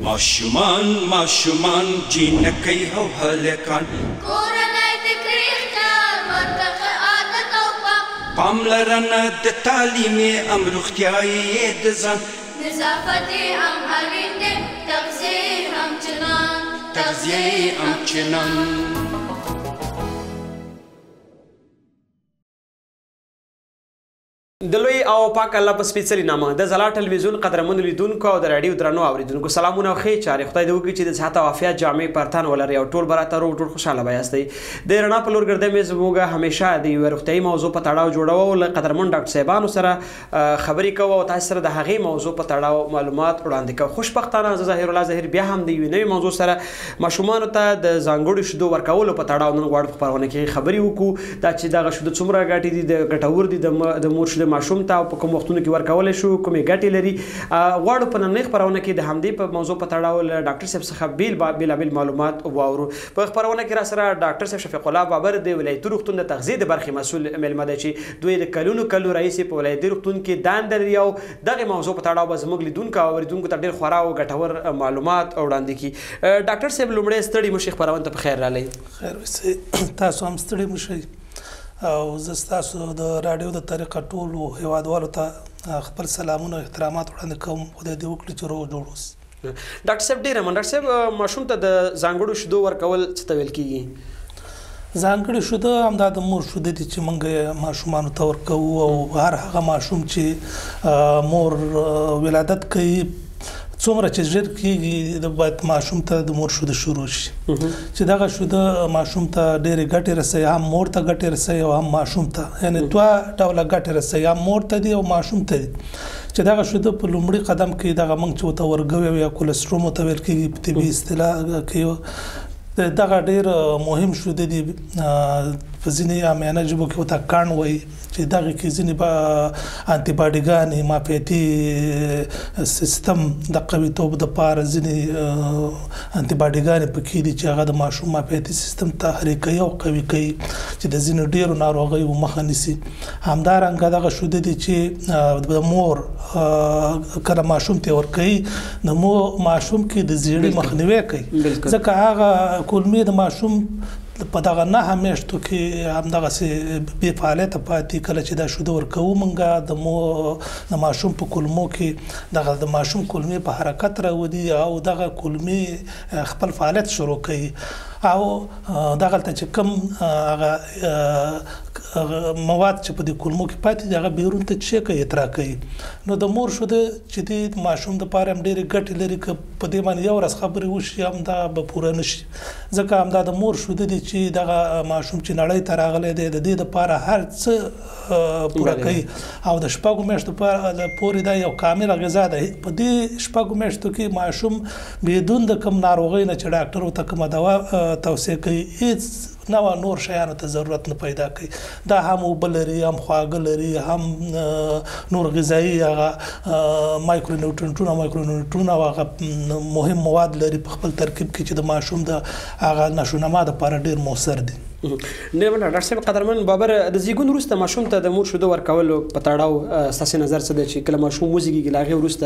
ماشومان ماشومان جینکۍ او هلکان، کورنۍ د کړي خیال ورته ښه عادت او پام، پاملرنه د تعلیم یې هم روغتیا یې د ځان، نظافت یې هم اړین دی، تغذیه یې هم چنان، تغذیه یې هم چنان. د لوی او پاک الله په سپېڅلي نامه د ځلا ټلویزیون قدرمنو لیدونکو او د راډیو درنو اورېدونکو سلامونه او ښې چارې. خدای دې وکړي چې د صحت او عافیت جامې پر تن ولرئ او ټول به راته روغ جوړ خوشحاله به یاستئ. د رڼا په لور ګرده مې زموږ همیشه د یوې روغتیایي موضوع په تړاو جوړوو او له قدرمن ډاکټر صاحبانو سره خبرې کوو او تاسو سره د هغې موضوع په تړاو معلومات وړاندې کوو. خوشبختانه زه ظاهرالله ظهیر بیا هم د یوې نوې موضوع سره ماشومانو ته د ځانګړو شیدو ورکولو په تړاو نن غواړو په خپرونه کې خبرې وکړو. دا چې دغه شیدو څومره ګټې دي، د ګټور دي د مور شیدو ماشوم ته او په کوم وختونو کې ورکولی شو، کومې ګټې لري، غواړو په نننۍ خپرونه کې د همدې په موضوع په تړاو له ډاکټر صاحب څخه بېلابېل معلومات واورو. په خپرونه کې را سره ډاکټر صاحب شفیق الله بابر د ولایتي روغتون د تغذیې د برخې مسؤل مېلمه دی چې دوی د کلونو کلونو راهیسې په ولایتي روغتون کې دنده لري او دغې موضوع په تړاو به زموږ لیدونکو او اورېدونکو ته ډېر خورا او ګټور معلومات وړاندې کړي. ډاکټر صاحب لومړی ستړي مشي خپرونې ته په خیر راغلی. خیر اوسئ، تاسو هم ستړي مشئ او زه ستاسو د راډیو د طریقه ټولو هیوادوالو ته خپل سلامونه او احترامات وړاندې کوم. خدای دې وکړي چې روغ جوړ اوسئ. ډاکټر صاحب ډېره مننه. ډاکټر صاحب ماشوم ته د ځانګړو شیدو ورکول څه ته ویل کېږي؟ ځانګړي شیده همدا د مور شیده دي چې موږ یې ماشومانو ته ورکوو او هر هغه ماشوم چې مور ولادت کوي څومره چې ژر کېږي باید ماشوم ته د مور شیده شروع شي، چې دغه شیده ماشوم ته ډېرې ګټې رسوي، هم مور ته ګټې رسوي او هم ماشوم ته، یعنې دوه ډوله ګټې رسوي، هم مور ته دي او ماشوم ته دي. چې دغه شیده په لومړي قدم کې دغه موږ چې ورته ورګوي یا کولسټروم ورته ویل کېږي په طبي اصطلاح کې، دغه ډېر مهم شیده دي. په ځینې عامیانه ژبو کې ورته کڼ وایي، چې دغه کې ځینې انتي باډیګانې معافیتي سیستم د قویتوب دپاره ځینې انتي باډیګانې پکې دي چې هغه د ماشوم معافیتي سیستم تحریکوي او قوي کوي، چې د ځینو ډېرو ناروغیو مخه نیسي. همدارنګه دغه شیده دي چې د مور کله ماشوم ته ورکوي، د ماشوم کې د زیړي مخنیوی کوي، ځکه هغه کولمې د ماشوم په دغه 9 میاشتو کې همدغسې بې فعالیته پاتې. کله چې دا شیده ورکوو موږ د ماشوم په کولمو کې دغه د ماشوم کولمې په حرکت راولي او دغه کولمې خپل فعالیت شروع کوي او دغلته چې کوم هغه مواد چې په دې کولمو کې پاتې دي هغه بیرون ته چې کوي اطراح کوي. نو د مور شیده چې دي ماشوم دپاره هم ډېرې ګټې لري، که په دې باندې یو ورځ خبرې وشي هم دا به پوره نه شي، ځکه همدا د مور شیده دي چې دغه ماشوم چې نړۍ ته راغلی دی د دې دپاره هر څه پوره کوي او د 6 میاشتو پورې دا یو کامله غذا ده. په دې 6 میاشتو کې ماشوم بدون د کوم ناروغۍ نه چې ډاکټر ورته کومه دوا توصیه کوي هېڅ نوه نور شیانو ته ضرورت نه پیدا کوي. دا هم اوبه لري، هم خواږه لري، هم نور غذایي هغه مایکرونیوټرینټونه مایکرونیوټرونه او هغه مهم مواد لري په خپل ترکیب کې چې د ماشوم د هغه نشونما دپاره ډېر موثر دي. ډېره مننه ډاکټر صاحب قدرمن بابر. د زیږون وروسته ماشوم ته د مور شیدو ورکولو په تړاو ستاسې نظر څه دی چې کله ماشوم وزیږي له هغې وروسته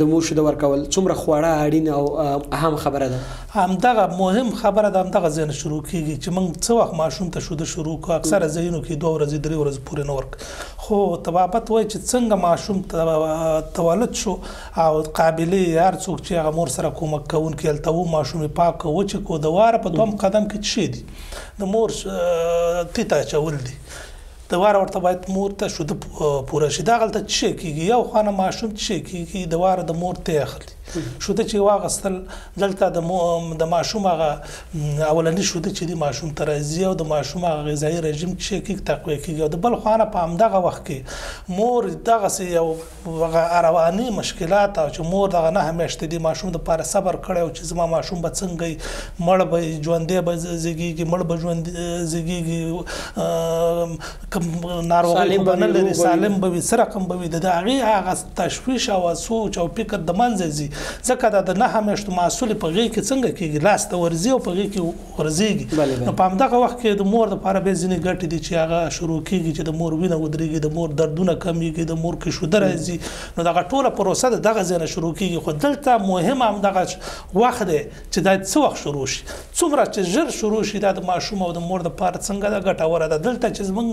د مور شیدو ورکول څومره خواړه اړین او اهم خبره ده؟ همدغه مهم خبره ده، همدغه ځای نه شروع کېږي چې موږ څه وخت ماشوم ته شیده شروع کړو. اکثره ځایونو کې 2 ورځې 3 ورځې پورې نه ورکوي، خو طبابت وایي چې څنګه ماشوم تولد شو او قابلې هر څوک چې هغه مور سره کومک کوونکي هلته و، ماشوم یې پاک کړ، وچ کړو، د واره په دوم قدم کې څه دي د مور تي ته اچول دي، د واره ورته باید مور ته شیده پوره شي. دغلته څه کېږي، یو خوا نه ماشوم څه کېږي د واره د مور تی اخلي، شیده چې واغستل دلته د ماشوم هغه اولني شیده چې دي ماشوم ته راځي او د ماشوم هغه غذایي رژیم چې کېږي تقویه کېږي. او د بل خوا نه په همدغه وخت کې مور دغسې یو هغه رواني مشکلات او چې مور دغه 9 میاشتې دي ماشوم دپاره صبر کړی او چې زما ماشوم به څنګه وي، مړ به ژوندی به زیږېږي، مړ به ژوندی زیږېږي، کوم ناروغي خو به نه لري، سالم به وي، څه رقم به وي، د هغې هغه تشویش او سوچ او فکر د منځه ځي. ځکه دا د 9 میاشتو محصول په غېږ کې څنګه کېږي، لاس ته ورځي او په غېږ کې ورځېږي. نو په همدغه وخت کې د مور دپاره بیا ځینې ګټې دي چې هغه شروع کېږي، چې د مور وینه ودرېږي، د مور دردونه کمېږي، د مور کې شوده راځي. نو دغه ټوله پروسه د دغه ځای نه شروع کېږي. خو دلته مهمه همدغه وخت دی چې دا څه وخت شروع شي، څومره چې ژر شروع شي دا د ماشوم او د مور دپاره څنګه ده ګټوره ده. دلته چې زمونږ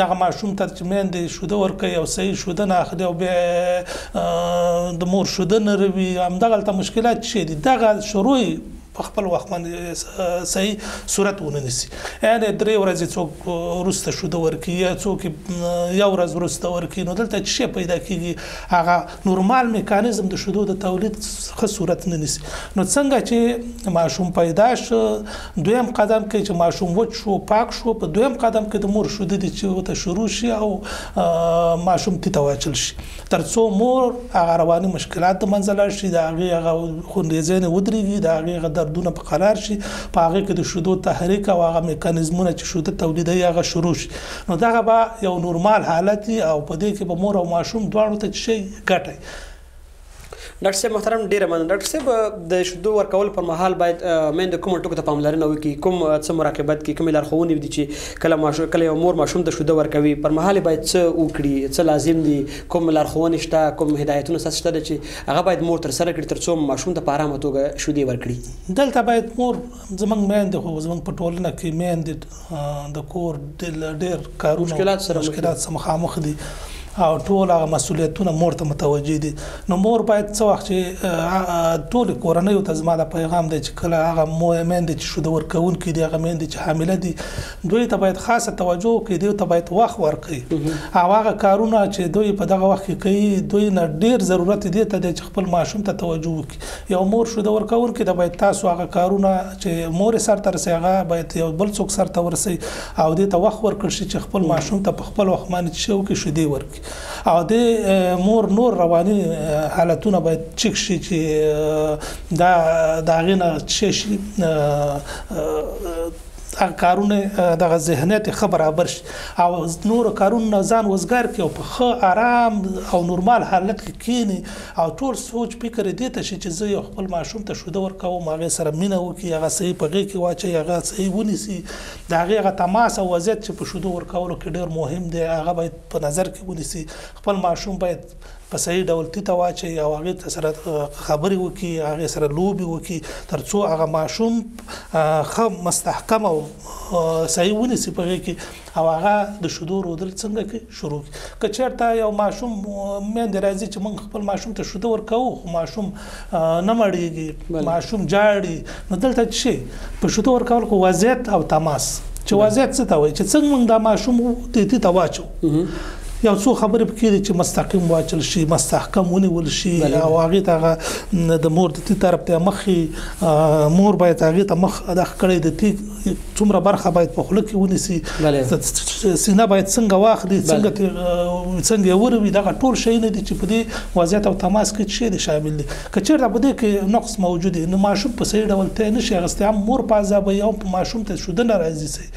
دغه ماشوم ته چې میندې شوده ورکوي او صحیح شوده نه اخلي او بیا د مور شوده نه روي، همدغلته مشکلات چې دي دغه شروع په خپل وخت باندې صحیح صورت ونه نیسي. یعنې 3 ورځې څوک وروسته شوده ورکوي یا څوک یو ورځ وروسته ورکوي، نو دلته چې شی پیدا کېږي هغه نورمال میکانیزم د شودو د تولید ښه صورت نه نیسي. نو څنګه چې ماشوم پیدا شو، دویم قدم کې چې ماشوم وچ شو پاک شو، په دویم قدم کې د مور شوده دي چې ورته شروع شي او ماشوم تیته واچل شي، تر څو مور هغه رواني مشکلات د منځه لاړ شي، د هغې هغه خونریزۍ نه ودرېږي، د هغې هغه دردونه په قرار شي، په هغې کې د شودو تحریک او هغه میکانیزمونه چې شوده تولیدوي هغه شروع شي. نو دغه به یو نورمال حالت وي او په دې کې به مور او ماشوم دواړو ته چې شی ګټه. ډاکټر صاحب محترم ډېره مننه. ډاکټر صاحب د شودو ورکولو پر مهال باید میندې کومو ټکو ته پاملرنه وکړي، کوم څه مراقبت کړي، کومې لارښوونې دي چې کله یو مور ماشوم ته شوده ورکوي پر مهال یې باید څه وکړي، څه لازم دي، کوم لارښوونې شته، کوم هدایتونه ستاسو شته چې هغه باید مور ترسره کړي تر څو ماشوم ته په ارامه توګه شودې ورکړي؟ دلته باید مور زموږ میندې، خو زموږ په ټولنه کې میندې د کور ډېر کارونه مشکلات سره مخامخ دي او ټول هغه مسؤلیتونه مور ته متوجه دي. نو مور باید څه وخت چې ټولې کورنیو ته زما دا پیغام دی چې کله هغه میندې چې شوده ورکوونکي دي، هغه میندې چې حامله دي، دوی ته باید خاصه توجه وکړي، دوی ته باید وخت ورکړي او هغه کارونه چې دوی په دغه وخت کې کوي دوی نه ډېر ضرورت دې ته دی چې خپل ماشوم ته توجه وکړي. یو مور شوده ورکوونکي ته باید تاسو هغه کارونه چې مور یې سرته رسوي هغه باید یو بل څوک سرته ورسوي او دې ته وخت ورکړل شي چې خپل ماشوم ته په خپل وخت باندې چې وکړي شودې ورکړي. او د مور نور رواني حالتونه باید چک شي چې دا د هغې نه څه شي هغه کارونه دغه ذهنیت یې ښه برابر شي او نورو کارونو نه ځان وزګار کړي او په ښه ارام او نورمال حالت کې کښېني او ټول سوچ فکر یې دې ته شي چې زه یو خپل ماشوم ته شوده ورکوم، هغې سره مینه وکړي، هغه صحیح په غېږ کې واچوي، هغه صحیح ونیسي. د هغې هغه تماس او وضعیت چې په شودو ورکولو کې ډېر مهم دی هغه باید په نظر کې ونیسي. خپل ماشوم باید په صحیح ډول تیته واچوي او هغې ته سره خبرې وکړي، هغې سره لوبې وکړي، تر څو هغه ماشوم ښه مستحکم او صحیح ونیسي په غېږ کې او هغه د شودو رودل څنګه کې شروع کړي. که چېرته یو ماشوم میندې راځي چې موږ خپل ماشوم ته شوده ورکوو خو ماشوم نه مړېږي، ماشوم جاړي، نو دلته چې په شودو ورکول خو وضعیت او تماس، چې وضعیت څه ته وایي چې څنګه موږ دا ماشوم تیتي ته واچوو، یو څو خبرې پکې دي چې مستقیم واچل شي، مستحکم ونیول شي او هغې ته هغه د مور د تي طرف ته مخ، مور باید هغې ته مخ دغه کړی، د تي څومره برخه باید په خوله کې ونیسي، سینه باید څنګه واخلي، څنګه یې وروي، دغه ټول شیونه دي چې په دې وضعیت او تماس کې څه دي شامل دي. که چېرته په دې کې نقص موجود دی نو ماشوم په صحیح ډول تی نه شي اخیستی، هم مور په عذابوي هم په ماشوم ته شوده نه راځي صحیح.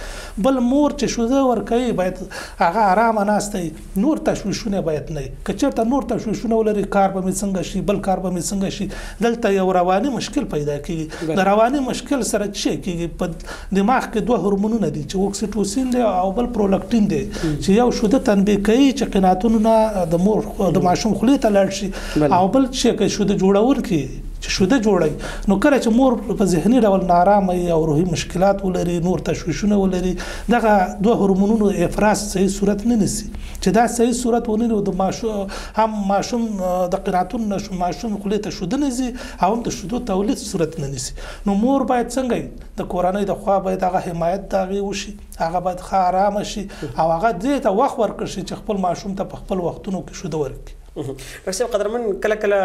بل مور چې شوده ورکوي باید هغه ارامه ناسته وي، نور تشویشونه باید نه وي. که چېرته نور تشویشونه ولري، کار به مې څنګه شي، بل کار به مې څنګه شي، دلته یو رواني مشکل پیدا کېږي. د رواني مشکل سره څه کېږي، په دماغ کې دوه هورمونونه دي چې اوکسیټوسین دی او بل پرولکټین دی، چې یو شوده تنبیه کوي چې قناعتونه د مور د ماشوم خولې ته لاړ شي، او بل چې شوده جوړونکي چې شوده جوړوي. نو کله چې مور په ذهني ډول نارامه وي او روحي مشکلات ولري، نور تشویشونه ولري، دغه دوه هورمونونو افراز صحیح صورت نه نیسي. چې دا صحیح صورت ونه نیو د ماشوم هم ماشوم د قناعتونو نه ماشوم خولې ته شوده نه ځي او هم د شودو تولید صورت نه نیسي. نو مور باید څنګه وي، د کورنۍ د خوا باید هغه حمایت د هغې وشي، هغه باید ښه ارامه شي او هغه دې ته وخت ورکړ شي چې خپل ماشوم ته په خپل وختونو کې شوده ورکړي. ډاکټر صاحب قدرمن، کله کله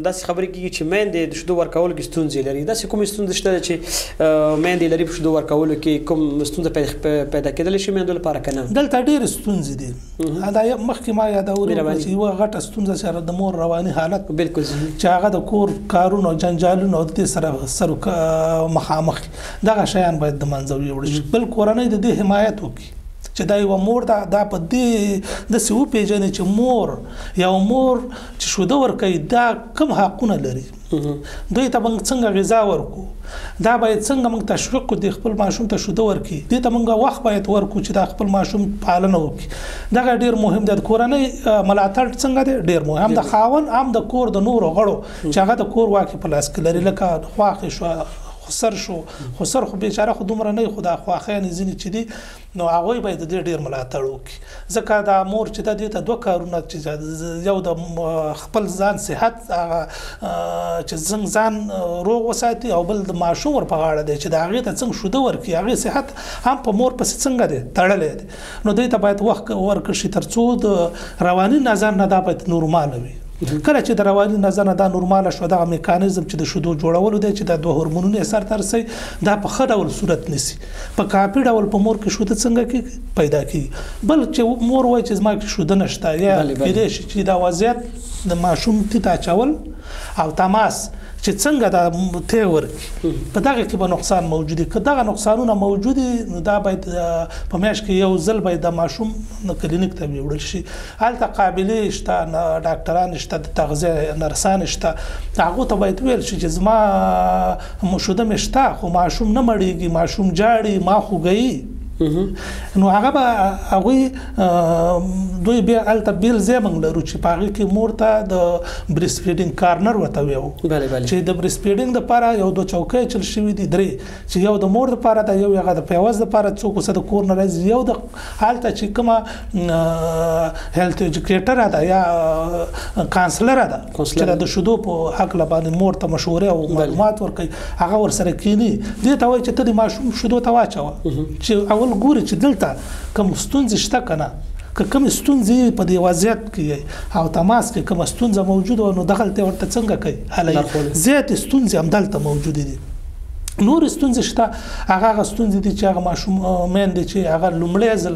داسې خبرې کېږي چې میندې د شودو ورکولو کې ستونزې لري، داسې کومې ستونزې شته چې میندې لري په شودو ورکولو کې، کوم ستونزه پیدا کېدلی شي میندو لپاره که نه؟ دلته ډېرې ستونزې دي. دا مخکې ما یادونه وکړه چې یوه غټه ستونزه چې د مور رواني حالت، بالکل، چې هغه د کور کارونو او جنجالونو او د دې سره مخامخ، دغه شیان باید د منځه ویوړل شي. بل کورنۍ د دې حمایت وکړي چې چې دا یوه مور ده، دا په دې داسې وپېژني چې مور یو مور چې شوده ورکوي دا کوم حقونه لري، دوی ته موږ څنګه غذا ورکو، دا باید څنګه موږ تشویق کړو د خپل ماشوم ته شوده ورکړي، دې ته موږ وخت باید ورکړو چې دا خپل ماشوم پالنه وکړي. دغه ډېر مهم دی. د کورنۍ ملاتړ څنګه دی ډېر مهم، هم د خاوند هم د کور د نورو غړو چې هغه د کور واکې په لاس کې لري، لکه خواښې شوه، خسر شو، خسر خو بیچاره خو دومره نه، خو دا خواښیانې ځینې چې دي نو هغوی باید د دې ډېر ملاتړ وکړي، ځکه دا مور چې ده دې ته دوه کارونه چې یو د خپل ځان صحت هغه چې څنګه ځان روغ وساتي، او بل د ماشوم ور په غاړه دی چې د هغې ته څنګه شوده ورکړي، هغې صحت هم په مور پسې څنګه دی تړلی دی. نو دوی ته باید وخت ورکړ شي ترڅو د رواني نظر نه دا باید نورماله وي. کله چې د رواني نظر نه دا نورماله شوه، دغه میکانیزم چې د شیدو جوړولو دی چې دا دوه هورمونونه یې سر ته رسوي دا په ښه ډول صورت نیسي، په کافي ډول په مور کې شیده څنګه کېږي پیدا کېږي. بل چې مور وایي چې زما کې شیده نشته، یا کېدای شي چې دا وضعیت د ماشوم تیت اچول او تماس چې څنګه دا تی ورکړي په دغه کې به نقصان موجود وي. که دغه نقصانونه موجود وي نو دا باید په میاشت کې یو ځل باید د ماشوم کلینیک ته وړل شي، هلته قابلې شته، ډاکټران شته، د تغذیې نرسان شته، هغو ته باید وویل شي چې زما شوده مې شته خو ماشوم نه مړېږي، ماشوم ژاړي، ما خوږوي. نو هغه به هغوی دوی بیا هلته بېل ځای موږ لرو چې په هغې کې مور ته د breast feeding corner ورته ویو، چې د breast feeding دپاره یو دوه چوکۍ چل شوي دي، درې، چې یو د مور دپاره ده، یو هغه د پیوز دپاره څوک اوسه د کور نه راځي، یو د هلته چې کومه health educator ده یا counsellor ده چې د شیدو په هکله باندې مور ته مشورې او معلومات ورکوي، هغه ورسره کښېني، دې ته وایي چې ته د ماشوم شیدو ته واچوه چې اول ګوري چې دلته کوم ستونزې شته که نه، که کومې ستونزې په دې وضعیت کې او تماس کې کومه ستونزه موجوده وه نو دغلته ورته څنګه کوي حلوي. زیاتې ستونزې همدلته موجودې دي. نورې ستونزې شته، هغه هغه ستونزې دي چې هغه ماشوم میندې چې هغه لومړی ځل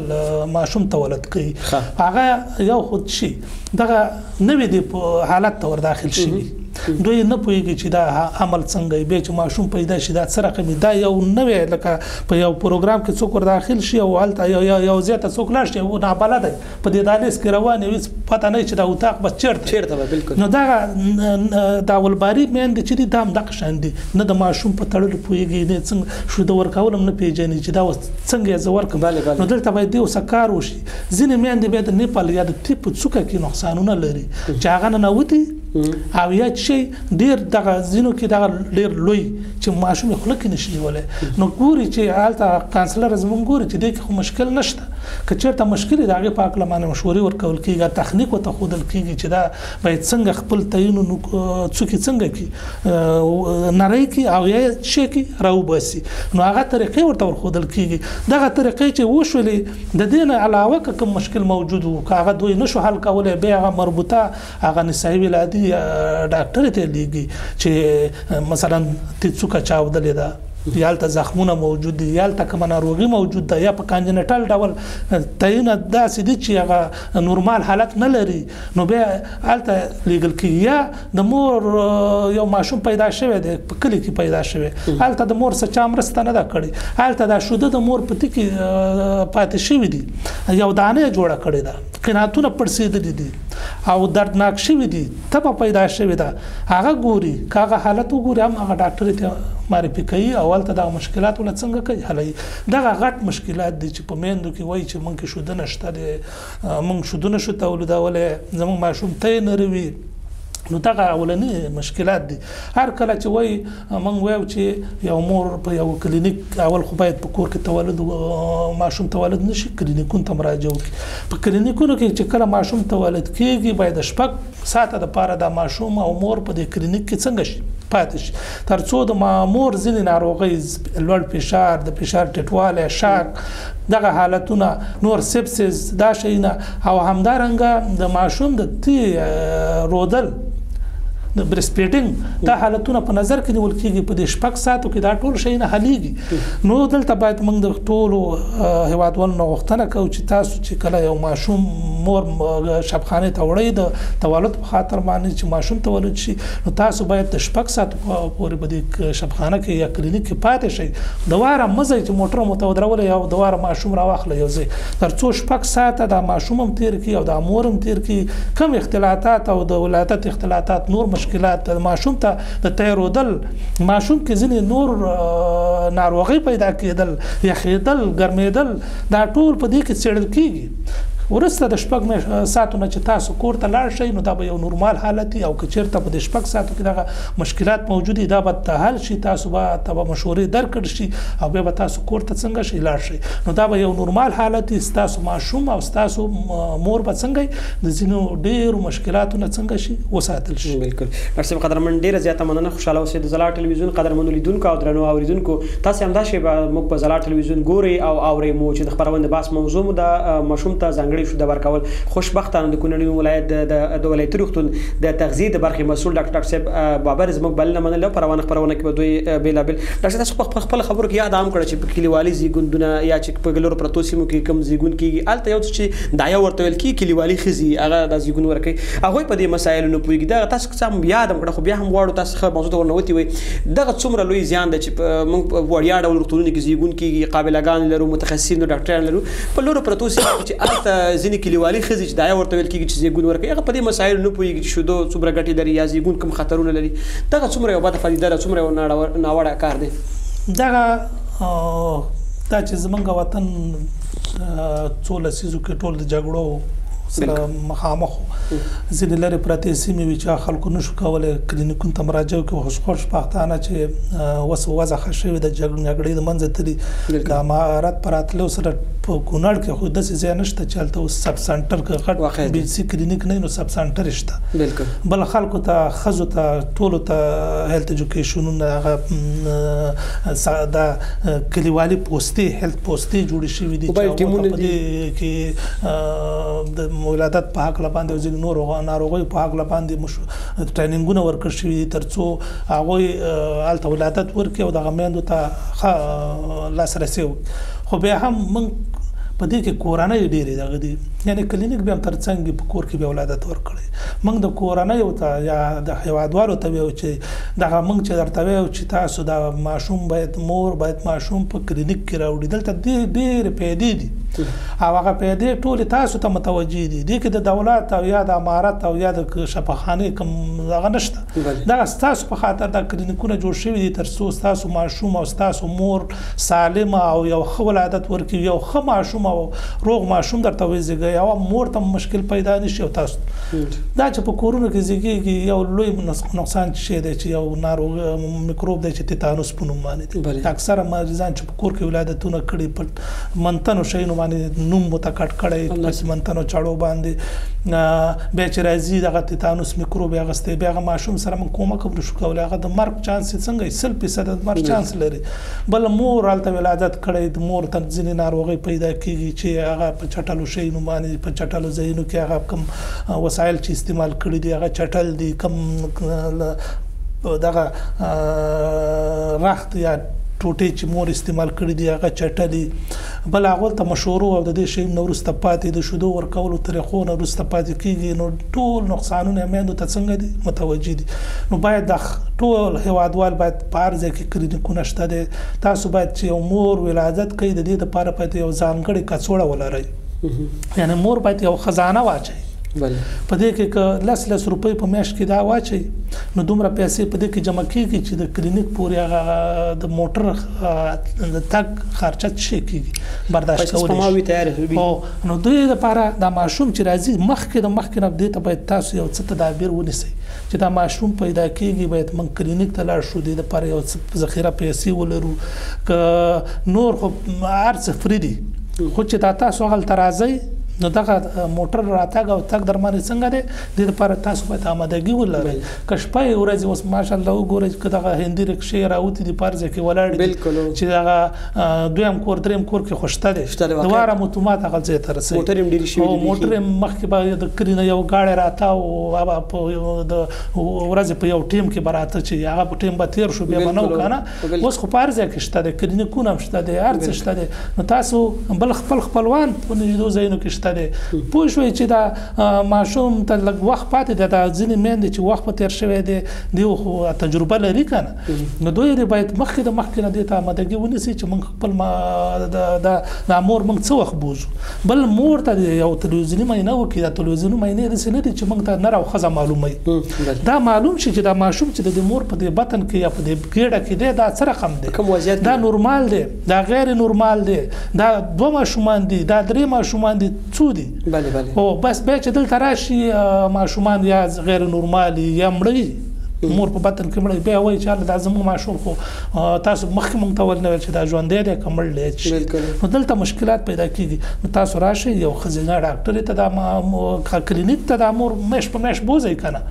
ماشوم تولد کوي، هغه یو خو شي دغه نوې دی په حالت ته ور داخل شوي، دوی نه پوهېږي چې دا عمل څنګه وي، بیا چې ماشوم پیدا شي دا څه رقم وي، دا یو نوی لکه په یو پروګرام کې څوک ور داخل شي او هلته یو ځای ته څوک لاړ شي او نابلده دی په دې دهلیز کې روان وي، هېڅ پته نه چې دا اتاق به چېرته به. بالکل. نو دغه دا اولباري میندې چې دي دا هم دغه شان دي، نه د ماشوم په تړلو پوهېږي، نه څنګه شیده ورکول هم نه پېژني چې دا اوس څنګه یې زه ورکړم. نو دلته باید دې اوسه کار وشي. ځینې میندې بیا د nipple یا د تي په څوکه کې نقصانونه لري چې هغه ننوتي او یا چې ډېر دغه ځینو کې دغه ډېر لوی چې ماشوم یې خوله کې نشي نیولی، نو ګوري چې هلته counsellor زموږ ګوري چې دې کې خو مشکل نشته، که چېرته مشکل وي د هغې په هکله باندې مشورې ورکول کېږي، تخنیک ورته ښودل کېږي چې دا باید څنګه خپل تیونو څوکې څنګه کړي نری کړي او یا شی کړي راوباسي، نو هغه طریقې ورته ورښودل کېږي. دغه طریقې چې وشولې د دې نه علاوه که کوم مشکل موجود و که هغه دوی نشو حل کولی بیا هغه مربوطه هغه نسایي ولادي ډاکټر ته لیږي چې مثلا تی څوکه چاودلې ده، یا هلته زخمونه موجود دي، یا هلته کومه ناروغي موجود ده، یا په congenital ډول تیونه داسې دي چې هغه نورمال حالت نه لري، نو بیا هلته لیږل کېږي. یا د مور یو ماشوم پیدا شوی دی په کلي کې پیدا شوی، هلته د مور څه چا مرسته نه ده کړې، هلته دا شیده د مور په تي کې پاتې شوي دي، یو دانه یې جوړه کړې ده، قناتونه پړسېدلي دي او دردناک شوي دي، تبه پیدا شوې ده، هغه ګوري که هغه حالت وګوري هم هغه ډاکټر ته معرفي کوي او هلته دغه مشکلات ورله څنګه کوي حلوي. دغه غټ مشکلات دي چې په میندو کې وایي چې موږ کې شیده نشته دی، موږ شیده نشو تولیدولی، زموږ ماشوم تی نه روي، نو دغه اولني مشکلات دي. هر کله چې وایي موږ وایو چې یو مور په یو کلینیک اول خو باید په کور کې تولد ماشوم تولد نشي، کلینیکونو ته مراجعه وکړي. په کلینیکونو کې چې کله ماشوم تولد کېږي باید 6 ساعته دپاره دا ماشوم او مور په دې کلینیک کې څنګه شي پاتې شي، ترڅو د مور ځینې ناروغۍ لوړ فشار، د فشار ټیټوالی، شاک، دغه حالتونه، نور sepsis دا شیونه، او همدارنګه د ماشوم د تی رودل د breast feeding دا حالتونه په نظر کې نیول کېږي. په دې 6 ساعتو کې دا ټول شیونه حلېږي. نو دلته باید موږ د ټولو هیوادوالو نه غوښتنه کوو چې تاسو چې کله یو ماشوم مور شبخانې ته وړئ د تولد په خاطر باندې چې ماشوم تولد شي، نو تاسو باید د 6 ساعتو پورې په دې شبخانه کې یا کلینیک کې پاتې شئ. دواره مه ځئ چې موټر مو ته ودرولی او دواره ماشوم راواخلئ یو ځای، تر څو 6 ساعته دا ماشوم هم تېر کړي او دا مور هم تېر کړي. کم اختلاطات او د ولادت اختلاطات، نور مشکلات ماشوم ته د تیرودل، ماشوم کې ځینې نور ناروغۍ پیدا کېدل، یخېدل، ګرمېدل، دا ټول په دې کې څېړل کېږي. وروسته د 6 ساعتو نه چې تاسو کور ته لاړ شئ، نو دا به یو نورمال حالت وي. او که چېرته په دې 6 ساعتو کې دغه مشکلات موجود دي، دا به حل شي، تاسو به ته به مشورې درکړ شي او بیا به تاسو کور ته څنګه شئ لاړ شئ. نو دا به یو نورمال حالت وي. ستاسو ماشوم او ستاسو مور به څنګه د ځینو ډېرو مشکلاتو نه څنګه شي وساتل شي. بالکل ډاکټر صاحب قدرمن، ډېره زیاته مننه، خوشحاله اوسئ. د ځلا ټلویزیون قدرمنو لیدونکو او درنو اورېدونکو، تاسې همدا شېبه موږ په ځلا ټلویزیون ګورئ او اورئ مو چې د خپرونې د بحث موضوع مو د ماشوم ته ځانګړې شوده ورکول. خوشبختانه د کونړ ولایت د ولایتي روغتون د تغذیې د برخې مسؤل ډاکټر صاحب بابر زموږ بلنه منله. په روانه خپرونه کې به دوی بېلابېل ډاکټر صاحب تاسو په خپل خبرو کې یاد هم کړه چې په کلیوالي زیږوندونه یا چې په لرو پرتو سیمو کې کوم زیږون کېږي، هلته یو څه چې دایه ورته ویل کېږي، کلیوالي ښځې هغه دا زیږون ورکوي، هغوی په دې مسایلو نه پوهېږي. دغه تاسو که څه هم یاد هم کړه، خو بیا هم غواړو تاسو ښه موضوع ته ورنوتي وئ. دغه څومره لوی زیان دی چې موږ په وړیا ډول روغتونونو کې زیږون کېږي، قابلهګان لرو، متخصصین او ډاکټران لرو، په لرو پرتو سیمو کې چې هلته ځینې کلیوالي ښځې چې دایه ورته ویل کېږي چې زیږون ورکوي، هغه په دې مسایلو نه پوهېږي چې شیدو څومره ګټې لري یا زیږون کوم خطرونه لري. دغه څومره یو بده پدیده ده، څومره یو ناوړه کار دی؟ دغه دا چې زمونږ وطن څو لسیزو کې ټول د جګړو سره مخامخ و، ځینې لرې پرتې سیمې وي چې خلکو نشو کولی کلینیکونو ته مراجعه وکړي. خو خوشبختانه چې اوس وضع ښه شوې ده، جګړې د منځه تللي. د امارت په راتلو سره په کونړ کې خو داسې ځای نشته چې هلته اوس sub center که غټ BHC کلینیک نه، نو sub center شته. بل خلکو ته، ښځو ته، ټولو ته health education ونه، هغه د کلیوالي پوستې، health پوستې جوړې شوې دي چې په دې کې د ولادت په هکله باندې او ځینې نورو ناروغیو په هکله باندې training ونه ورکړ شوي دي، تر څو هغوی هلته ولادت ورکړي او دغه میندو ته ښه لاسرسی وکړي. خو بیا هم موږ په دې کې کورنۍ ډېرې دغه دي، یعنې کلینیک بیا هم تر څنګ په کور کې بیا ولادت ورکړی. موږ د کورنیو ته یا د هیوادوالو ته وایو چې دغه موږ چې درته وایو چې تاسو دا ماشوم باید، مور باید ماشوم په کلینیک کې راوړي. دلته ډېرې پیدې دي او هغه پیدې ټولې تاسو ته متوجه دي. دې کې د دولت او یا د امارت او یا د شفاخانې کوم هغه نشته. دغه ستاسو په خاطر دا کلینیکونه جوړ شوي دي تر څو ستاسو ماشوم او ستاسو مور سالمه او یو ښه ولادت ورکړي، یو ښه ماشوم او روغ ماشوم درته وزېږوي او مور ته مشکل پیدا نه شي. او تاسو دا چې په کورونو کې زیږېږي، یو لوی نقصان چې دی چې یو ناروغ میکروب دی چې تیتانوس په نوم باندې دی. اکثره مریضان چې په کور کې ولادتونه کړي، په منتنو شیانو باندې نوم مو ته کټ کړی، په منتنو چاړو باندې بیا چې راځي دغه تیتانوس میکروب یې اخیستی، بیا هغه ماشوم سره موږ کومک هم نشو کولی. هغه د مرګ چانس یې څنګه 100% د مرګ چانس لري. بل مور هلته ولادت کړی، د مور ته ځینې ناروغۍ پیدا کېږي چې هغه په چټلو شیانو باندې، په چټلو ځایونو کې هغه کوم وسایل چې استعمال کړي دي هغه چټل دي، کوم دغه رخت یا ټوټې چې مور استعمال کړي دي هغه چټلي. بل هغو ته مشورو او د دې شیانو نه وروسته پاتې، د شیدو ورکولو طریقو نه وروسته پاتې کېږي. نو ټول نقصانونه میندو ته څنګه دي متوجه دي. نو باید د ټول هیوادوال باید په هر ځای کې کلینیکونه شته دی. تاسو باید چې یو مور ولادت کوي د دې دپاره باید یو ځانګړې کڅوړه ولرئ، یعنې مور باید یو خزانه واچوي. په دې کې که 10 روپۍ په میاشت کې دا واچوي، نو دومره پیسې په دې کې جمع کېږي چې د کلینیک پورې هغه د موټر د تګ خرچه څه کېږي برداشت کولی شي. نو دوی لپاره دا ماشوم چې راځي مخکې د مخکې نه دې ته باید تاسو یو څه تدابیر ونیسئ چې دا ماشوم پیدا کېږي باید موږ کلینیک ته لاړ شو، دې لپاره یو څه ذخیره پیسې ولرو. که نور خو هر څه free دي، خو چې دا تاسو هلته راځئ نو دغه موټر راتګ او تګ در باندې څنګه دی، دې لپاره تاسو باید آمادګي ولرئ. که شپه ورځ اوس ماشاءالله وګورئ که دغه هندي رکشې راوتي دي په هر ځای کې ولاړ دي، چې دغه دویم کور دریم کور کې خو شته دی، دواره اتومات هغه ځای ته رسوي. موټر هم ډېرې شوي دي، موټر هم مخکې به د کلي نه یو ګاډی راته او هغه په د ورځې په یو ټیم کې به راته، چې هغه په ټیم به تېر شو بیا به نه و که نه. اوس خو په هر ځای کې شته دی، کلینیکونه هم شته دی، هر څه شته دی. نو تاسو بل خپل خپلوان په نږدو ځایونو کې شته دی. پوه شوئ چې دا ماشوم ته لږ وخت پاتې دی، دا ځینې میندې چې وخت په تېر شوی دی، دوی خو تجربه لري که نه، نو دوی دې باید مخکې د مخکې نه دې ته آمادګي ونیسي چې موږ خپل دا مور موږ څه وخت بوځو. بل مور ته یو تلویزیوني معاینه وکړي. دا تلویزیوني معاینې داسې نه دي چې موږ ته نر او ښځه معلوموي، دا معلوم شي چې دا ماشوم چې د دې مور په دې بطن کې یا په دې ګېډه کې دی، دا څه رقم دی، دا نورمال دی، دا غیر نورمال دی، دا دوه ماشومان دي، دا درې ماشومان دي، څو دي. او بس بیا چې دلته راشي ماشومان یا غیر نورمال یا مړه، مور په بطن کې مړه، بیا وایي چې هله دا زموږ ماشوم خو تاسو مخکې موږ ته ولې نه ویل چې دا ژوندی دی که مړ دی؟ نو دلته مشکلات پیدا کېږي. نو تاسو راشئ یو ښځینه ډاکټرې ته، دا کلینیک ته دا مور میاشت په میاشت بوځئ که نه،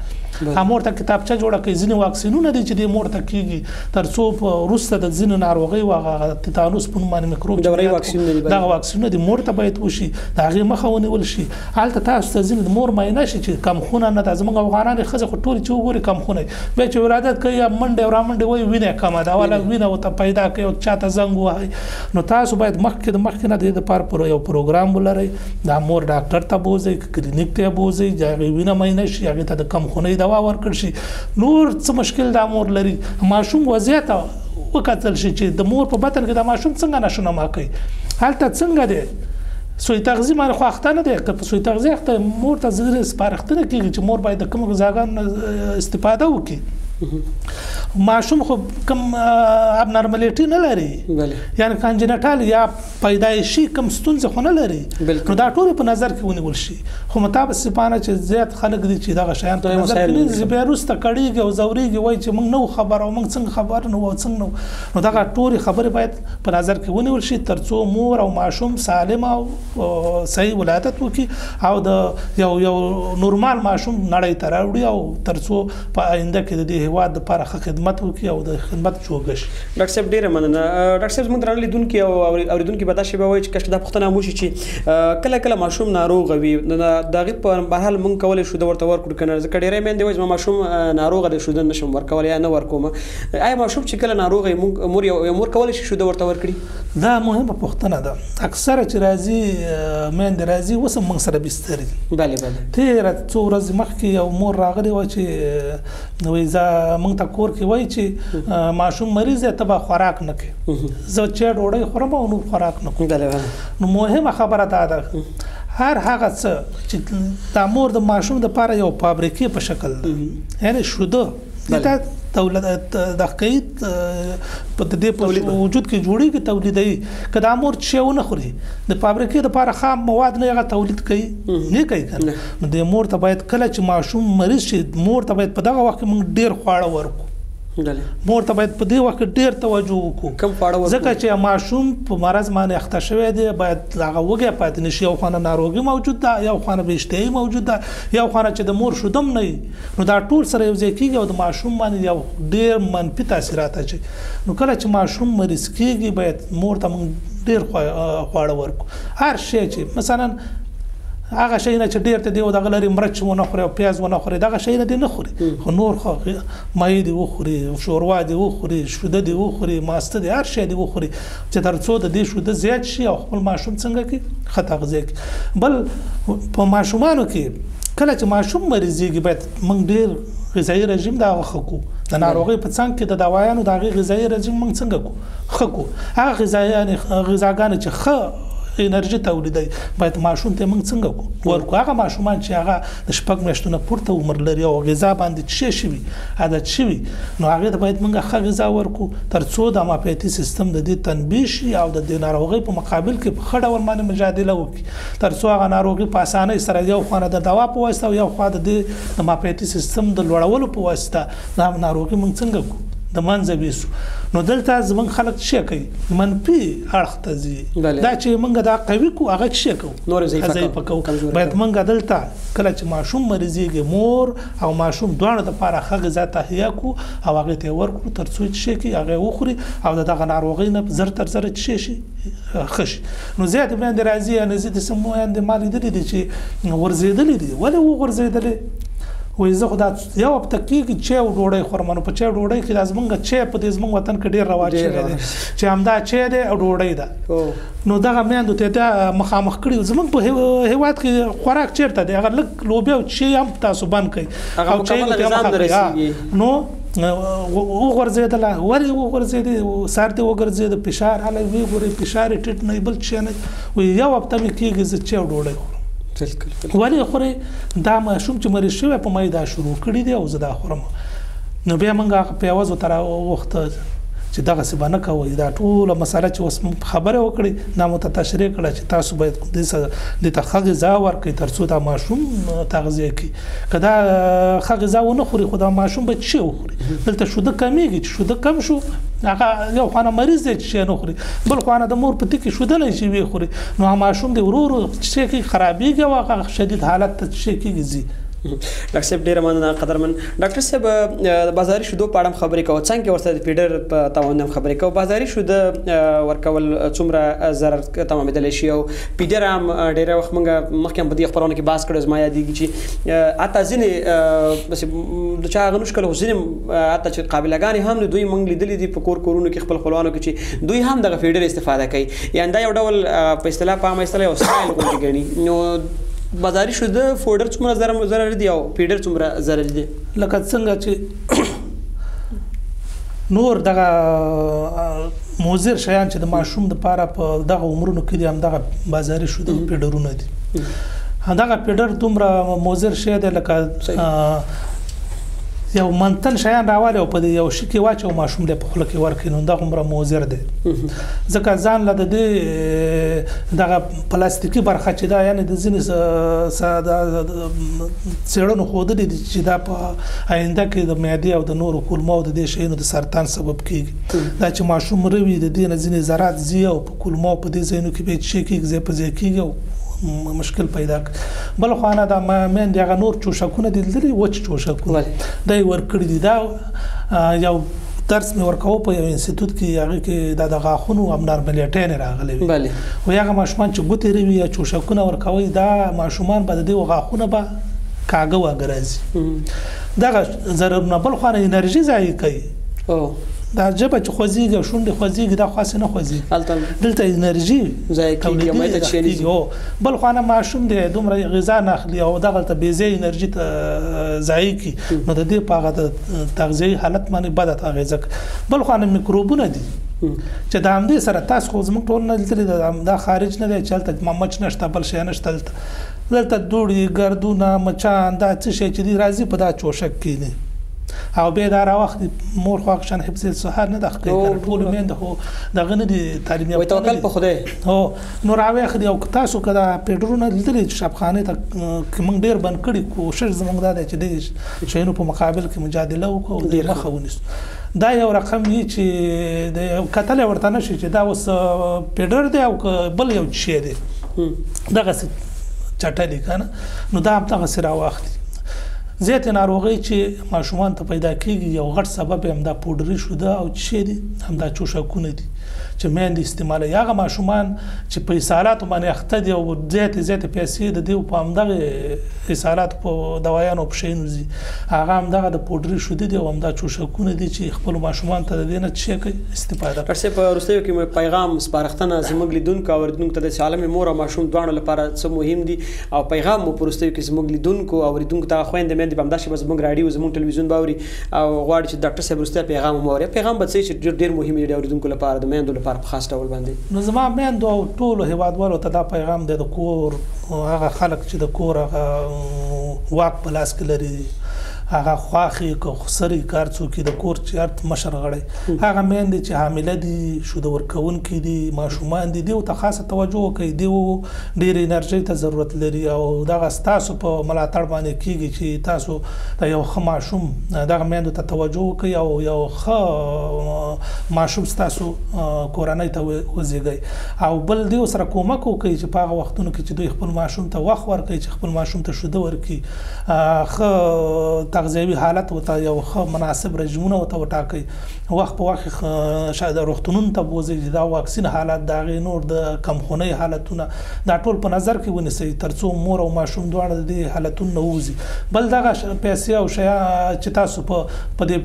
مور ته کتابچه جوړه کړئ. ځینې واکسینونه دي چې دې مور ته کېږي تر څو وروسته د ځینو ناروغیو هغه تیتانوس په نوم باندې میکروب دغه واکسینونه دي مور ته باید وشي، د هغې مخه ونیول شي. هلته تاسو ته ځینې د مور معاینه شي چې کمخونه نه ده. زموږ افغانانې ښځې خو ټولې چې وګوري کمخونه، بیا چې ولادت کوي یا منډې او رامنډې وایي وینه یې کمه ده، ولا وینه ورته پیدا کوي او چاته زنګ ووهي. نو تاسو باید مخکې د مخکې نه د دې لپاره یو پروګرام ولرئ، دا مور ډاکټر ته بوځئ، کلینیک ته یې بوځئ، د هغې وینه معاینه شي، هغې ته د کمخونۍ دوا ورکړ شي. نور څه مشکل دا مور لري، ماشوم وضعیت وکتل شي چې د مور په بطن کې دا ماشوم څنګه نشونما کوي، هلته څنګه دی، سوء تغذیه باندې خو اخته نه دی. که په سوء تغذیه اخته مور ته ځینې سپارښتنه کېږي چې مور باید د کومو غذاګانو استفاده وکړي. ماشوم خو کوم ابنارمالیټي نه لري، یعنی کانجنټال یا پیدایشي کوم ستونزه خو نه لري، نو دا ټول په نظر کې ونیول شي. خو متاسفانه چې زیات خلک دي چې دغه شیان په نظر کې نه نیسي، بیا وروسته کړېږي او ځورېږي، وایي چې موږ نه وو خبر او موږ څنګه خبر نه وو او څنګه نه وو. نو دغه ټولې خبرې باید په نظر کې ونیول شي ترڅو مور او ماشوم سالم او صحیح ولادت وکړي او د یو یو نورمال ماشوم نړۍ ته راوړي او ترڅو په آینده کې د دې هېواد لپاره ښه خدمت وکړي او د خدمت جوګه شي. ډاکټر صاحب ډېره مننه. ډاکټر صاحب زموږ درانه لیدونکي او اورېدونکي به دا شیبه وایي چې کله دا پوښتنه هم وشي چې کله کله ماشوم ناروغ وي، نو د هغې په بهرحال موږ کولی شو د ورته ورکړو که نه؟ ځکه ډېری میندې وایي زما ماشوم ناروغه دی، شوده نه شم ورکولی یا نه ورکوم. آیا ماشوم چې کله ناروغ وي موږ مور یو مور کولی شي شوده ورته ورکړي؟ دا مهمه پوښتنه ده. اکثره چې راځي میندې راځي اوس هم موږ سره بستري دي. بله بله. تېره څو ورځې مخکې یو مور راغلې وه چې وایي زه موږ ته کور کې وایي چې ماشوم مریض دی، ته به خوراک نه کوې، زه چې ډوډۍ خورم او نور خوراک نه کوم. نو مهمه خبره دا ده، هر هغه څه چې دا مور د ماشوم دپاره یو فابریکې په شکل ده، یعنې شوده دا تولید د کوي په دې په وجود کې جوړیږي، تولیدوي. که دا مور څه ونه خوري د فابریکې دپاره خام مواد نه هغه تولید کوي نه کوي که نه. نو د مور ته باید کله چې ماشوم مریض شي، مور ته باید په دغه وخت کې موږ ډېر خواړه ورکړو، مور ته باید په دې وخت کې ډېر توجه وکړو، ځکه چې ماشوم په مرض باندې اخته شوی دی، باید هغه وږی پاتې نه شي. یو خوا نه ناروغي موجود ده، یو خوا نه بې اشتهايي موجود ده، یو خوا نه چې د مور شوده هم نه وي، نو دا ټول سره یو ځای کېږي او د ماشوم باندې یو ډېر منفي تاثیرات اچوي. نو کله چې ماشوم مریض کېږي باید مور ته موږ ډېر خواړه ورکړو. هر شی چې مثلا هغه شی نه چې ډېر ته دی او دغه لري مرچ ونه خوري او پیاز ونه خوري، دغه شی نه دی نه خوري، خو نور خو مایع دې وخوري، شوروا دې وخوري، شوده دې وخوري، ماسته دې، هر شی دې وخوري چې تر څو د دې شوده زیات شي او خپل ماشوم څنګه کړي ښه تغذیه کړي. بل په ماشومانو کې کله چې ماشوم مریضېږي باید موږ ډېر غذایي رژیم د هغه ښه کړو. د ناروغۍ په څنګ کې د دوایانو د هغې غذایي رژیم موږ څنګه کړو ښه کړو. هغه غذاګانې چې ښه انرژي تولیدوي باید ماشوم ته موږ څنګه ورکړو. هغه ماشومان چې هغه د 6 میاشتو نه پورته عمر لري او غذا باندې څه شوي عادت شوي، نو هغې ته باید موږ ښه غذا ورکړو تر څو د معافیتي سیستم د دې تنبیه شي او د دې ناروغۍ په مقابل کې په ښه ډول باندې مجادله وکړي، تر څو هغه ناروغي په اسانۍ سره یو خوا نه د دوا په واسطه او یو خوا د دې د معافیتي سیستم د لوړولو په واسطه دا ناروغي موږ څنګه کړو د منځه ویسو. نو دلته زمونږ خلک څه کوي، منفي اړخ ته ځي. دا چې مونږ دا قوي کو هغه څه کوو، نور ضعیفه کوو. باید مونږ دلته کله چې ماشوم مریضېږي، مور او ماشوم دواړو دپاره ښه غذا تهیه کو او هغې ته یې ورکړو تر څو چې کوي هغه وخوري او د دغه ناروغۍ نه زر تر زره چې شي ښه شي. نو زیاتې میندې راځي، یعنې زه داسې میندې ما لیدلې دي چې غورځېدلې دي. ولې وغورځېدلې؟ وایي زه خو دا یو هفته کېږي چای او ډوډۍ خورم. نو په چای او ډوډۍ کې دا زمونږ چای په دې زمونږ وطن کې ډېر رواج شوی دی چې همدا چای دی او ډوډۍ ده. نو دغه میندو ته دا مخامخ کړي. زمونږ په هېواد کې خوراک چېرته دی؟ هغه لږ لوبیا او چای هم تاسو بند کړئ او چای ته مخه کړئ. نو وغورځېدله. ولې وغورځېدې؟ سر دې وګرځېده، فشار هلی ویې ګورئ، فشار یې ټیټ نه بل څه نه. وایي یو هفته مې کېږي زه چای او ډوډۍ خورم. ولې خورې؟ دا ماشوم چې مریض شوی په ما یې دا شروع کړي دي او زه دا خورم. نو بیا موږ هغه پیوز ورته راوغوښته چې دغسې به نه کوئ، دا ټوله مسله چې اوس موږ خبرې وکړې دا مو ته تشریح کړه چې تاسو باید دې ته ښه غذا ورکړئ تر څو دا ماشوم تغذیه کړي. که دا ښه غذا ونه خوري خو دا ماشوم به څه وخوري؟ دلته شوده کمېږي، چې شوده کم شو هغه یو خوا نه مریض دی چې شی نه خوري، بل خوا نه د مور په تي کې شوده نه چې ویې خوري، نو هغه ماشوم دی ورو ورو څه کېږي خرابېږي او هغه شدید حالت ته څه کېږي ځي. ډاکټر صاحب ډېره مننه قدرمن ډاکټر صاحب. د بازاري شیدو په اړه هم خبرې کوو، څنګه ورسره د فیډر په توان هم خبرې کوو. بازاري شیده ورکول څومره ضرر تمامېدلی شي؟ او فیډر هم ډېری وخت موږ مخکې هم په دې خپرونه کې بحث کړی، زما یادېږي چې حتی ځینې داسې د چا هغه نشو کړی، خو ځینې حتی چې قابلهګانې هم دوی موږ لیدلي دي په کور کورونو کې خپل خپلوانو کې چې دوی هم دغه فیډر استفاده کوي. یعنې دا یو ډول په اصطلاح په عامه اصطلاح یو سټایل غوندې ګڼي. نو بازاري شیده فوډر څومره ضرر دي او فیډر څومره ضرر دي؟ لکه څنګه چې نور دغه مضر شیان چې د ماشوم دپاره په دغه عمرونو کې دي، همدغه بازاري شیده فیډرونه دي. همدغه فیډر دومره مضر شی دی لکه یو منتن شیان راوالي او په دې یو شي کې واچوي او ماشوم له په خوله کې ورکړي، نو دغه عمره مضر دی. ځکه ځان له د دې دغه پلاستیکي برخه چې دا یعنې د ځینې څېړنو ښودلي دي چې دا په آینده کې د معدې او د نورو کولمو او د دې شیانو د سرطان سبب کېږي. دا چې ماشوم روي د دې نه ځینې ذرات ځي او په کولمو په دې ځایونو کې بیا چې کېږي ځای په ځای کېږي او مشکل پیدا کړي. بل خوا نه دا میندې هغه نور چوشکونه دي لیدلي، وچ چوشکونه دا یې ورکړي دي. دا یو درس مې ورکاوه په یو انسټیټیوټ کې، هغې کې دا د غاښونو ابنارملیټۍ نه راغلې وې. وایي هغه ماشومان چې ګوتې روي یا چوشکونه ورکوي، دا ماشومان به د دې غاښونه به کاږه واږه راځي. دغه ضررونه. بل خوا نه انرژي ضایع کوي. دا ژبه چې خوځېږي او شونډې خوځېږي دا خو هسې نه خوځېږي، دلته انرژي ضایع کېږي. بل خوا نه ماشوم دی دومره غذا نه اخلي او دغلته بې ځایه انرژي ته ضایع کړي، نو د دې په هغه د تغذیوي حالت باندې بده اغېزه کوي. بل خوا نه میکروبونه دي چې د همدې سره تاسو خو زموږ ټول نه لیدلي، دا خارج نه دی چې هلته مچ نشته بل شی نشته، دلته دوړې ګردونه مچان دا څه شی چې دي راځي په دا چوشک کښېني او بیا دا راوخلي. مور خو هغه شان حفظ الصحه نه ده ښکلی کړې، ټولو میندو خو دغه نه دي تعلیم یافته، توکل په خدای. هو نو راوخلي. او که تاسو که دا پیډرونه لیدلي چې شبخانې ته که موږ ډېر بند کړي، کوشش زموږ دا دی چې دې شیانو په مقابل کې مجادله وکړو او دې مخه ونیسو. دا یو رقم وي چې کتلی ورته نه شي چې دا اوس پیډر دی او که بل یو شی دی، دغسې چټلي که نه، نو دا هم دغسې راواخلي. زیاتې ناروغۍ چې ماشومان ته پیدا کېږي یو غټ سبب یې همدا پوډري شوده او څه دي، همدا چوشکونه دي چې میندې استعمالوي. هغه ماشومان چې په اسهالاتو باندې اخته دي او زیاتې زیاتې پیسې د دې په همدغه اسهالاتو په دوایانو په شیانو ځي، هغه همدغه د پوډري شودې دي او همدا چوشکونه دي چې خپلو ماشومان ته د دې نه څه کوي استفاده کوي. ډاکټر صاحب په وروستیو کې مو پیغام سپارښتنه زموږ لیدونکو او اورېدونکو ته د عالم مور او ماشوم دواړو لپاره څه مهم دي او پیغام مو په وروستیو کې زموږ لیدونکو او اورېدونکو ته خویندې میندې به همدا شېبه زموږ راډیو زموږ ټلویزیون به اوري او غواړي چې ډاکټر صاحب وروستی پیغام مو واوري، پیغام به څه چې ډېر ډېر مهم دي د اورېدونکو لپاره، د میندو لپاره په خاص ډول باندې؟ نو زما میندو او ټولو هیوادوالو ته دا پیغام دی، د کور هغه خلک چې د کور هغه واک په لاس کې لري، هغه خواښې که خسرې که هر څوک د کور چې هر مشر غړی، هغه میندې چې حامله دي، شوده ورکوونکي دي، ماشومان دي، دیو ته خاصه توجه وکړئ. دیو ډېرې انرژۍ ته ضرورت لري او دغه ستاسو په ملاتړ باندې کېږي چې تاسو د یو ښه ماشوم دغه میندو ته توجه وکړئ او یو ښه ماشوم ستاسو کورنۍ ته وزېږئ. او بل دیو سره کومک وکړئ چې په هغه وختونو کې چې دوی خپل ماشوم ته وخت ورکړي، چې خپل ماشوم ته شوده ورکړي، ښه تغذیوي حالت ورته یو ښه مناسب رژیمونه ورته وټاکئ، وخت په وخت شاید روغتونونو ته بوځئ چې دا واکسین حالت، د هغې نور د کمخونۍ حالتونه، دا ټول په نظر کې ونیسئ ترڅو مور او ماشوم دواړه د دې حالتونو نه ووځي. بل دغه پیسې او شیان چې تاسو په دې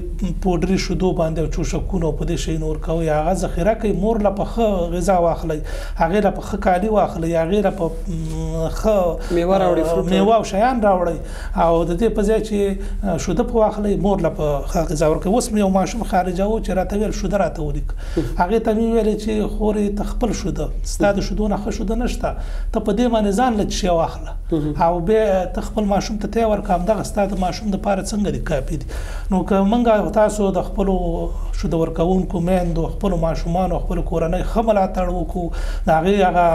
پوډري شیدو باندې او چوشکونو او په دې شیانو ورکوئ، هغه ذخیره کړئ، مور له په ښه غذا واخلئ، هغې له په ښه کالي واخلئ، هغې له په ښه میوه راوړئ، میوه او شیان راوړئ، او د دې په ځای چې شوده په واخلئ، مور له په ښه غذا ورکوئ. اوس مې یو ماشوم خارجه و چې راته ویل شوده راته ولیک، هغې ته مې ویلې چې خورې ته خپل شوده، ستا د شودو نه ښه شوده نشته، ته په دې باندې ځان له څه شی واخله او بیا ته خپل ماشوم ته تی ورکړه، همدغه ستا د ماشوم دپاره څنګه دي کافي دي. نو که موږ تاسو د خپلو شوده ورکوونکو میندو، خپلو ماشومانو، خپلو کورنۍ ښه ملاتړ وکړو، د هغې هغه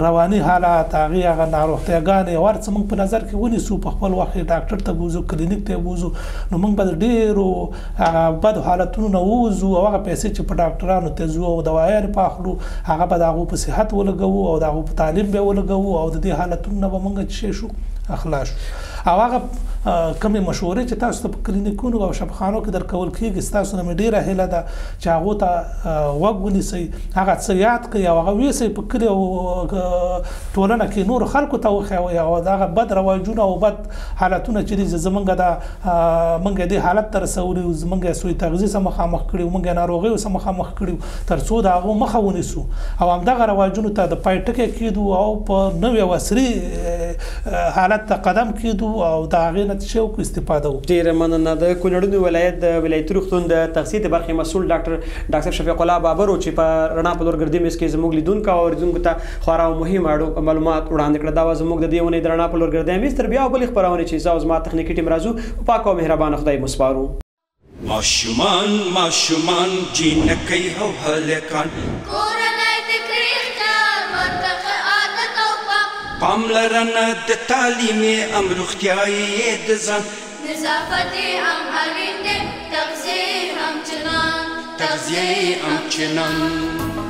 رواني حالات، هغې هغه ناروغتیاګانې او هر څه موږ په نظر کې ونیسو، په خپل وخت یې ډاکټر ته بوځو، کلینیک ته یې بوځو، نو موږ به د ډېرو هغه بدو حالتونو نه ووځو او هغه پیسې چې په ډاکټرانو ته ځو او دوایانې په اخلو، هغه به د هغو په صحت ولګوو او د هغو په تعلیم به ولګوو او د دې حالتونو نه به موږ چې شو اخلاص شو. او هغه کومې مشورې چې تاسو ته په کلینیکونو او شفاخانو کې درکول کېږي، ستاسو نه مې ډېره هیله ده چې هغو ته غوږ ونیسئ، هغه څه یاد کړئ او هغه ویسئ په کلي او ټولنه کې نورو خلکو ته وښیوئ. او دغه بد رواجونه او بد حالتونه چې دي، زمونږ دا موږ دې حالت ته رسولي یو، زمونږ یې سوء تغذیې سره مخامخ کړي یو، موږ یې ناروغیو سره مخامخ کړي یو، تر څو د هغو مخه ونیسو او همدغه رواجونو ته د پای ټکی کېدو او په نوي او عصري حالت ته قدم کېدو او د هغې نه څه وکړو، استفاده وکړو. ډېره مننه. د کونړونو ولایت د ولایتي روغتون د تغذیې د برخې مسؤل ډاکټر شفیق الله بابر و چې په رڼا په لور ګردي میز کې زموږ لیدونکو او اورېدونکو ته خورا مهم معلومات وړاندې کړل. دا وه زموږ د دې اونۍ د رڼا په لور ګردی میز. تر بیا بلې خپرونې چې زه او زما تخنیکي ټیم راځو، په پاک او مهربانه خدای مو سپارو. ماشومان ماشومان جینکۍ او هلکان، کورنۍ د کړي اختیار ورته ښه عادت او پام، پاملرنه د تعلیم ام روغتیایي د ځان، نظافت هم اړین دی، تغذیه هم چنان، تغذیه هم چنان.